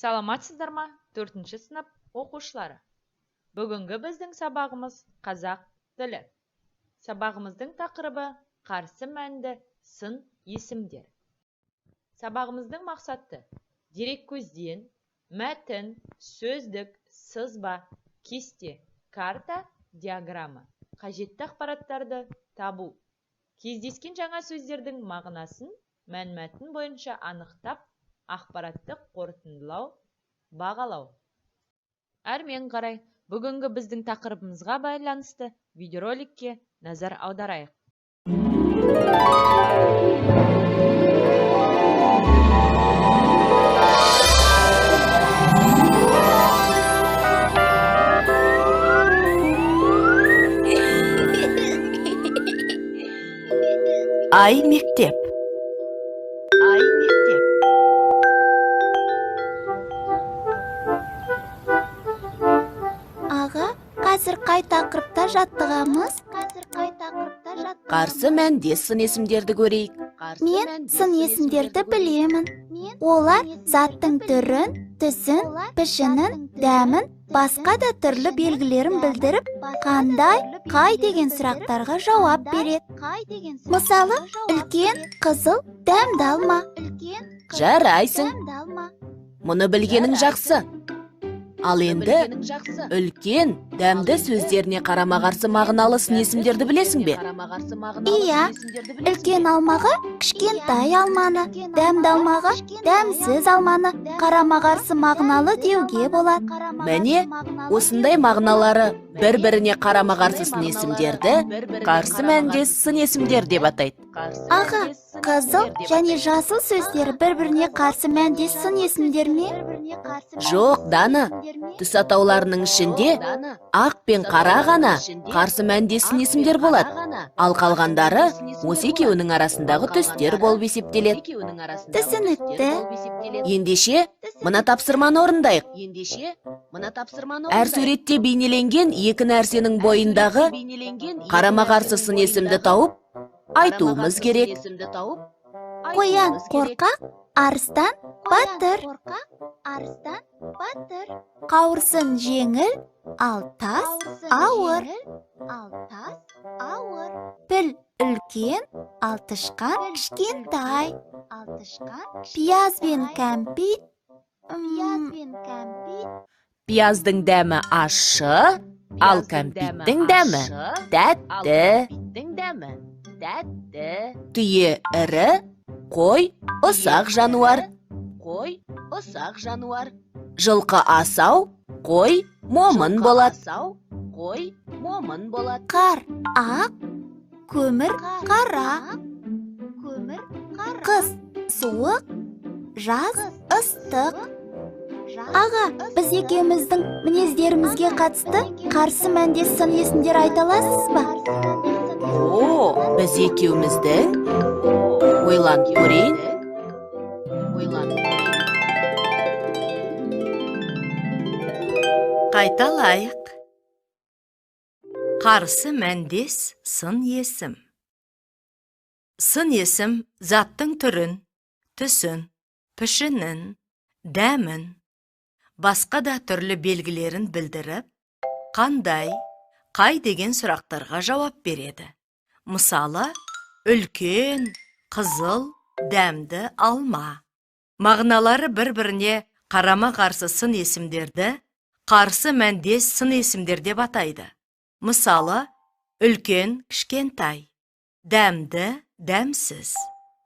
Саламатсыздар ма, 4-ші сынып оқушылары? Бүгінгі біздің сабағымыз қазақ тілі. Сабағымыздың тақырыбы қарсы мәнді сын есімдер. Сабағымыздың мақсаты дереккөзден мәтін, сөздік, сызба, кесте, карта, диаграмма қажетті ақпараттарды табу. Кездескен жаңа сөздердің мағынасын мәнмәтін бойынша анықтап, ақпаратты қорытындылау, бағалау. Әрмен қарай бүгінгі біздің тақырыбымызға байланысты видеороликке назар аударайық. Ай мектеп. Ай мектеп. Аға, қазір қай тақырыпта жаттығамыз? Қарсы мәндес сын есімдерді көрейік. Мен сын есімдерді білемін. Олар заттың түрін, түсін, пішінін, дәмін, басқа да түрлі белгілерін білдіріп, қандай, қай деген сұрақтарға жауап береді. Мысалы, үлкен, қызыл, дәмді алма. Жарайсың. Мұны білгенің жақсы. Ал енді үлкен, дәмді сөздеріне қарама-қарсы мағыналы сын есімдерді білесің бе? Иә, үлкен алмаға кішкентай алманы, дәмді алмаға дәмсіз алманы қарама-қарсы мағыналы деуге болады. Міне, осындай мағыналары бір-біріне қарама-қарсы сын есімдерді қарсы мәндес сын есімдер деп атайды. Аға, қызыл және жасыл сөздері бір-біріне қарсы мәндес сын есімдер ме? Жоқ, Дана, түс атауларының ішінде ақ пен қара ғана қарсы мәндес сын есімдер болады. Ал қалғандары осы екеуінің арасындағы түстер болып есептеледі. Түсінікті. Ендеше, мына тапсырманы орындайық. Әр суретте бейнеленген екі нәрсенің бойындағы қарама-қарсы сын есімді тауып, айтуымыз керек. Қоян қорқақ, арыстан батыр. Қауырсын жеңіл, ал тас ауыр. Піл үлкен, ал тышқан кішкентай. Пияз бен кәмпит. Пияздың дәмі ащы, ал кәмпиттің дәмі тәтті. Түйе ірі, қой ұсақ жануар. Жылқы асау, қой момын болады. Қар ақ, көмір қара. Қыс суық, жаз ыстық. Аға, біз екеуміздің мінездерімізге қатысты қарсы мәндес сын есімдер айта аласыз ба? О, біз екеуміздің? Ойланып көрейін. Қайталайық. Қарсы мәндес сын есім. Сын есім заттың түрін, түсін, пішінін, дәмін, басқа да түрлі белгілерін білдіріп, қандай, қай деген сұрақтарға жауап береді. Мысалы, үлкен, қызыл, дәмді алма. Мағыналары бір-біріне қарама-қарсы сын есімдерді қарсы мәндес сын есімдер деп атайды. Мысалы, үлкен, кішкентай, дәмді, дәмсіз,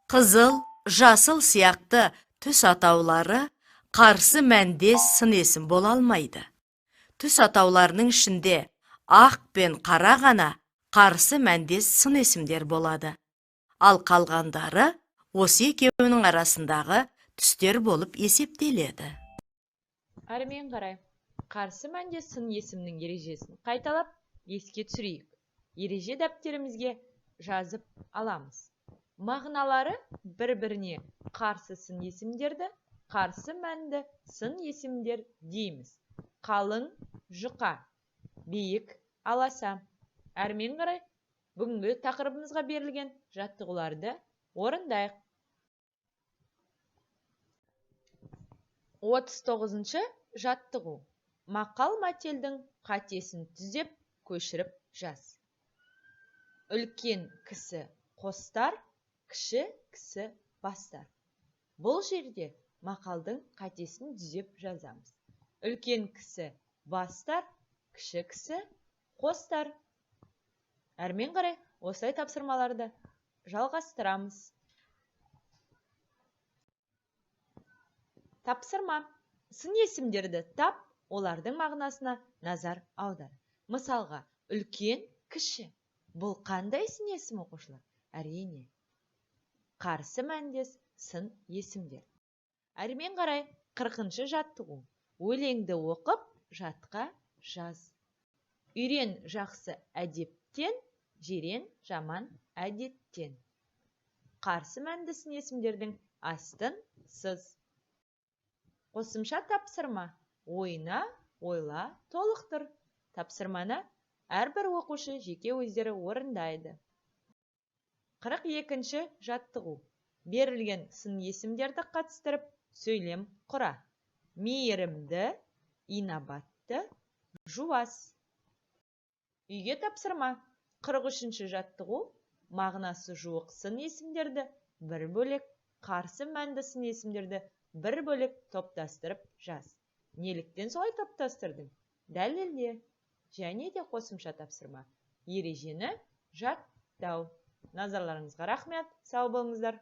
қызыл, жасыл сияқты түс атаулары қарсы мәндес сын есім бола алмайды. Түс атауларының ішінде ақ пен қара ғана қарсы мәндес сын есімдер болады. Ал қалғандары осы екеуінің арасындағы түстер болып есептеледі. Әрмен қарай қарсы мәндес сын есімнің ережесін қайталап, еске түсірейік. Ереже дәптерімізге жазып аламыз. Мағыналары бір-біріне қарсы сын есімдерді қарсы мәнді сын есімдер дейміз. Қалың, жұқа, биік, аласа. Әрмен қарай бүгінгі тақырыбымызға берілген жаттығуларды орындайық. 39-шы жаттығу. Мақал-мәтелдің қатесін түзеп, көшіріп жаз. Үлкен кісі қостар, кіші кісі бастар. Бұл жерде мақалдың қатесін түзеп жазамыз. Үлкен кісі бастар, кіші кісі қостар. Әрмен қарай осылай тапсырмаларды жалғастырамыз. Тапсырма. Сын есімдерді тап, олардың мағынасына назар аудар. Мысалға, үлкен, кіші. Бұл қандай сын есім, оқушылар? Әрине, қарсы мәндес сын есімдер. Әрмен қарай 40-шы жаттығу. Өлеңді оқып, жатқа жаз. Үйрен жақсы әдептен, жирен жаман әдеттен. Қарсы мәнді сын есімдердің астын сыз. Қосымша тапсырма. Ойна, ойла, толықтыр. Тапсырманы әрбір оқушы жеке өздері орындайды. 42-ші жаттығу. Берілген сын есімдерді қатыстырып, сөйлем құра. Мейірімді, инабатты, жуас. Үйге тапсырма. 43-ші жаттығу. Мағынасы жуық сын есімдерді бір бөлек, қарсы мәнді сын есімдерді бір бөлек топтастырып жаз. Неліктен солай топтастырдың? Дәлелде. Және де қосымша тапсырма. Ережені жаттау. Назарларыңызға рахмет. Сау болыңыздар.